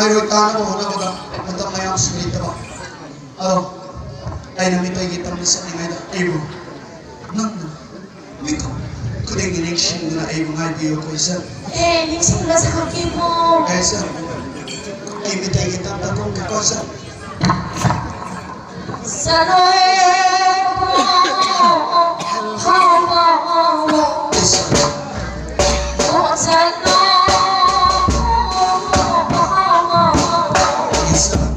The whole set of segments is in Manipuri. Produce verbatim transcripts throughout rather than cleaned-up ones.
ꯑꯩꯈꯣꯏ ꯇꯥꯅꯕ ꯍꯣꯠꯅꯕꯗ ꯃꯇꯝ ꯃꯌꯥꯝꯁꯨ ꯂꯩꯇꯕ꯫ ꯑꯗꯣ ꯑꯩꯅ ꯃꯤꯇꯩꯒꯤ ꯇꯝꯗ ꯆꯠꯂꯤꯉꯩꯗ ꯑꯩꯕꯨ ꯅꯪꯅ ꯃꯤꯀꯨꯞ ꯈꯨꯗꯤꯡꯒꯤ ꯅꯤꯡꯁꯤꯡꯗꯨꯅ ꯑꯩꯕꯨ ꯉꯥꯏꯕꯤꯌꯨ ꯀꯣ ꯏꯆꯟ꯫ ꯑꯦ, ꯅꯤꯡꯁꯤꯡꯕ ꯁꯥꯈꯤꯕꯣ꯫ ꯑꯦ ꯏꯆꯟ, ꯑꯩ ꯃꯤꯇꯩꯒꯤ ꯇꯝꯗ ꯀꯨꯝꯒꯦꯀꯣ ꯏꯆꯟ꯫ ꯆꯠꯂꯣꯍꯦ ꯏꯕꯨꯡꯉꯣ, ꯍꯥꯎꯕ ꯍꯥꯎꯕ꯫ ꯏꯆꯟ꯫ ꯑꯣ ꯆꯠꯂꯣ꯫ ꯏꯆꯟ꯫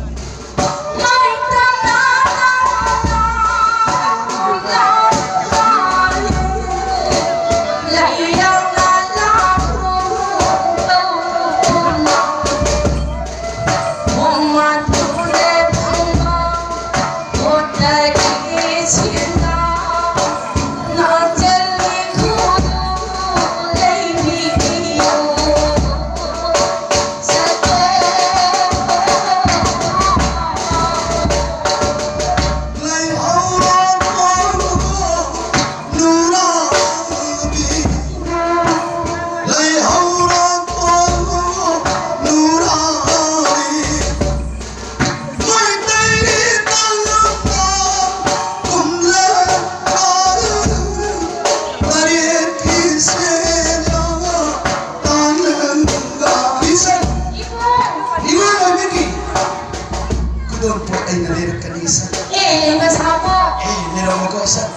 ꯈꯨꯗꯣꯜꯄꯣꯠ ꯑꯩꯅ ꯂꯩꯔꯛꯀꯅꯤ ꯏꯆꯟ꯫ ꯑꯦ, ꯂꯩꯕ ꯁꯥꯕ꯫ ꯑꯦ, ꯂꯩꯔꯝꯃꯣꯀꯣ ꯏꯆꯟ꯫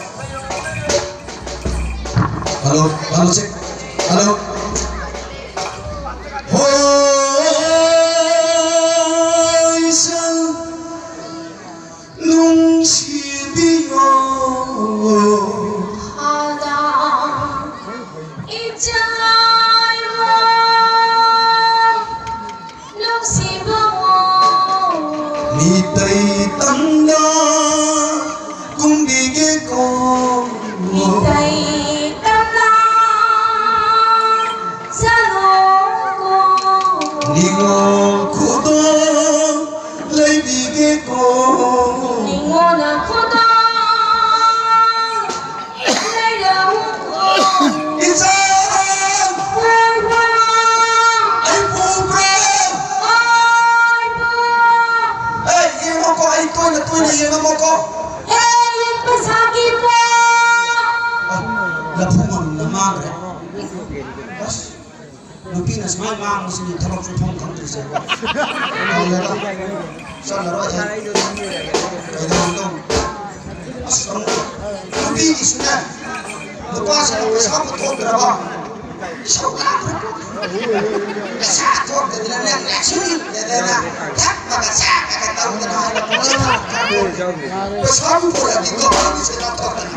Hello, hello, check. ꯍꯜꯂꯣ꯫ ꯍꯣꯏ, ꯏꯆꯟ ꯅꯨꯡꯁꯤꯕꯤꯌꯣ꯫ ꯍꯥꯗꯥ ꯏꯆꯥꯏꯕ ꯅꯨꯡꯁꯤꯕ ꯃꯤꯇꯩ ꯇꯝꯗ ꯀꯨꯝꯕꯤꯒꯦꯀꯣ꯫ ꯃꯤꯇꯩ ꯇꯝꯗ ꯆꯠꯂꯣꯀꯣ꯫ ꯅꯤꯉꯣꯜ ꯈꯨꯗꯣꯜ ꯂꯩꯕꯤꯒꯦꯀꯣ꯫ ꯅꯤꯉꯣꯜꯅ ꯈꯨꯗꯣꯜ ꯂꯩꯔꯛꯎꯀꯣ꯫ ꯏꯆꯥ! ꯄꯨꯕ꯭ꯔꯣ? ꯑꯩ ꯄꯨꯕ꯭ꯔꯣ? ꯑꯣ! ꯇꯣꯏꯅ ꯌꯦꯡꯉꯝꯃꯣꯀꯣ꯫ ꯍꯦ, ꯌꯦꯡꯕ ꯁꯥꯈꯤꯕ꯫ ꯑ, ꯂꯐꯨ ꯃꯔꯨꯝꯅ ꯃꯥꯡꯈ꯭ꯔꯦ꯫ ꯑꯁ, ꯅꯨꯄꯤꯅ ꯁꯨꯃꯥꯏꯅ ꯃꯥꯡꯕꯁꯤꯅꯤ ꯊꯕꯛ ꯁꯨꯐꯝ ꯈꯪꯗ꯭ꯔꯤꯁꯦ꯫ ꯇꯧꯔꯦꯗ꯫ ꯆꯠꯂꯔꯣꯏ ꯑꯩ꯫ ꯀꯩꯗꯧꯔꯤꯅꯣ? ꯑꯁ, ꯑꯃꯨꯛ ꯅꯨꯄꯤꯒꯤꯁꯨꯅꯦ, ꯅꯨꯄꯥꯁꯤꯅ ꯄꯩꯁꯥ ꯄꯨꯊꯣꯛꯇ꯭ꯔꯕ꯫ ꯏꯁꯧ ꯂꯥꯡꯕ꯫ ꯄꯩꯁꯥ ꯊꯣꯛꯇꯗꯅ ꯅꯪ ꯂꯦꯛꯁꯟꯗꯅ ꯊꯛꯄꯒ ꯆꯥꯕꯒ ꯇꯧꯗꯅ ꯍꯥꯏꯅ ꯄꯩꯁꯥ ꯄꯨꯊꯣꯛꯑꯗꯤ ꯀꯣ ꯅꯨꯄꯤꯁꯦ ꯂꯧꯊꯣꯛꯇꯅ꯫